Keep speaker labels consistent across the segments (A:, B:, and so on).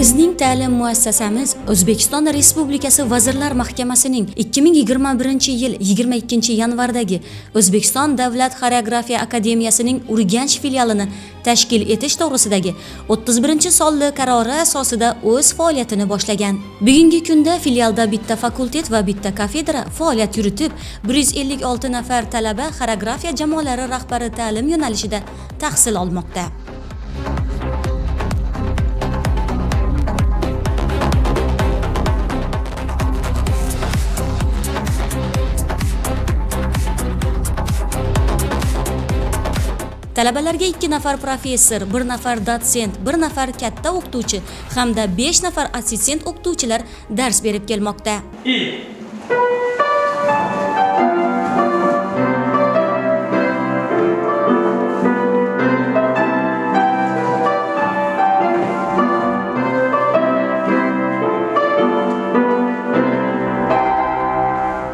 A: Bizning ta'lim muassasamiz O'zbekiston Respublikasi Vazirlar Mahkamasining 2021-yil 22-yanvardagi O'zbekiston Davlat Xoreografiya akademiyasining Urganch filialini tashkil etish to'g'risidagi 31-sonli qarori asosida o'z faoliyatini boshlagan. Bugungi kunda filialda bitta fakultet va bitta kafedra faoliyat yuritib, 156 nafar talaba xoreografiya jamoalari rahbari ta'lim yo'nalishida tahsil olmoqda. Talabalarga 2 nafar professor, 1 nafar dotsent, 1 nafar katta o'qituvchi hamda 5 nafar assistent o'qituvchilar dars berib kelmoqda.
B: И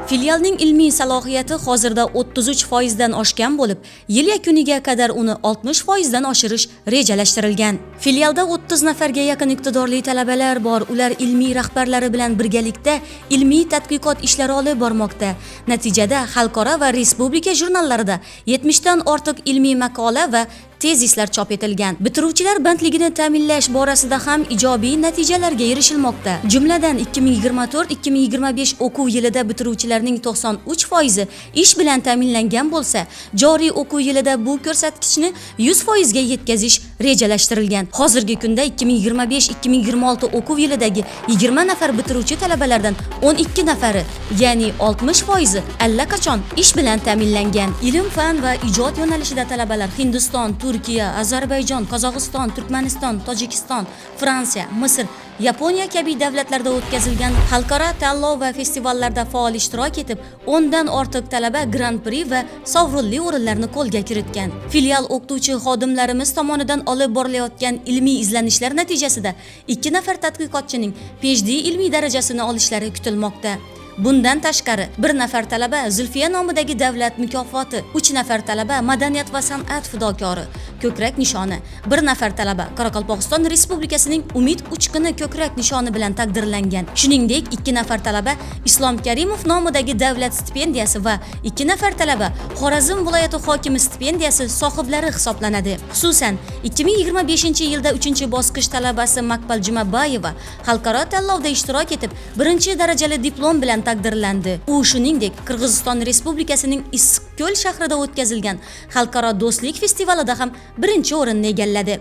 A: Filialning ilmiy salohiyati hozirda 33% dan oshgan bo'lib, yil yakuniga qadar uni 60% dan oshirish rejalashtirilgan. Filialda 30 nafarga yaqin iqtidorli talabalar bor. Ular ilmiy rahbarlari bilan birgalikda ilmiy tadqiqot ishlari olib bormoqda. Natijada xalqaro va respublika jurnallarida 70 dan ortiq ilmiy maqola va tezislar chop etilgan. Bitiruvchilar bandligini ta'minlash borasida ham ijobiy natijalarga erishilmoqda. Jumladan, 2024-2025 o'quv yilida bitiruvchilarning 93% ish bilan ta'minlangan bo'lsa, joriy o'quv yilida bu ko'rsatkichni 100% ga yetkazish rejalashtirilgan. Hozirgi kunda 2025-2026 o'quv yilidagi 20 nafar bitiruvchi talabalardan 12 nafari, ya'ni 60% allaqachon ish bilan ta'minlangan. Ilm, fan va ijod yo'nalishida talabalar Hindiston, Turkiya, Ozarbayjon, Qozog'iston, Turkmaniston, Tojikiston, Fransiya, Misr, Yaponiya kabi davlatlarda o'tkazilgan xalqaro tanlov va festivallarda faol ishtirok etib, 10 dan ortiq talaba Gran-pri va sovrinli o'rinlarni qo'lga kiritgan. Filial o'qituvchi xodimlarimiz tomonidan olib borilayotgan ilmiy izlanishlar natijasida 2 nafar tadqiqotchining PhD ilmiy darajasini olishlari kutilmoqda. Bundan tashqari, bir nafar talaba Zulfiya nomidagi davlat mukofoti, 3 nafar talaba madaniyat va san'at fidokori ko'krak nishoni, bir nafar talaba Qoraqalpog'iston Respublikasining Umid uchquni ko'krak nishoni bilan taqdirlangan. Shuningdek, 2 nafar talaba Islom Karimov nomidagi davlat stipendiyasi va 2 nafar talaba Xorazm viloyati hokimi stipendiyasi sohiblari hisoblanadi. Xususan, 2025-yilda 3-bosqich talabasi Makpal Jumabayeva xalqaro tanlovda ishtirok etib, 1-darajali diplom bilan taqdirlandi. U shuningdek, Qirg'iziston Respublikasining Issiqko'l shahrida o'tkazilgan xalqaro do'stlik festivalida ham 1-o'rinni egalladi.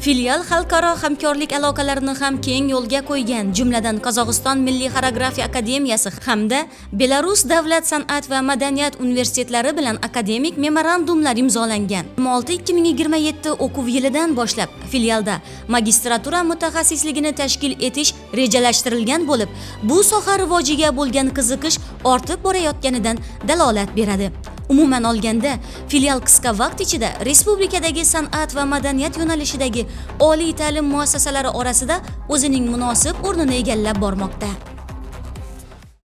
A: Filial xalqaro hamkorlik aloqalarini ham keng yo'lga qo'ygan, jumladan Qozog'iston Milliy xoreografiya akademiyasi hamda Belarus Davlat san'at va madaniyat universitetlari bilan akademik memorandumlar imzolangan. 2026-2027 o'quv yilidan boshlab filialda magistratura mutaxassisligini tashkil etish rejalashtirilgan bo'lib, bu soha rivojiga bo'lgan qiziqish ortib borayotganidan dalolat beradi. Umuman olganda, filial qisqa vaqt ichida respublikadagi san'at va madaniyat yo'nalishidagi oliy ta'lim muassasalari orasida o'zining munosib o'rnini egallab bormoqda.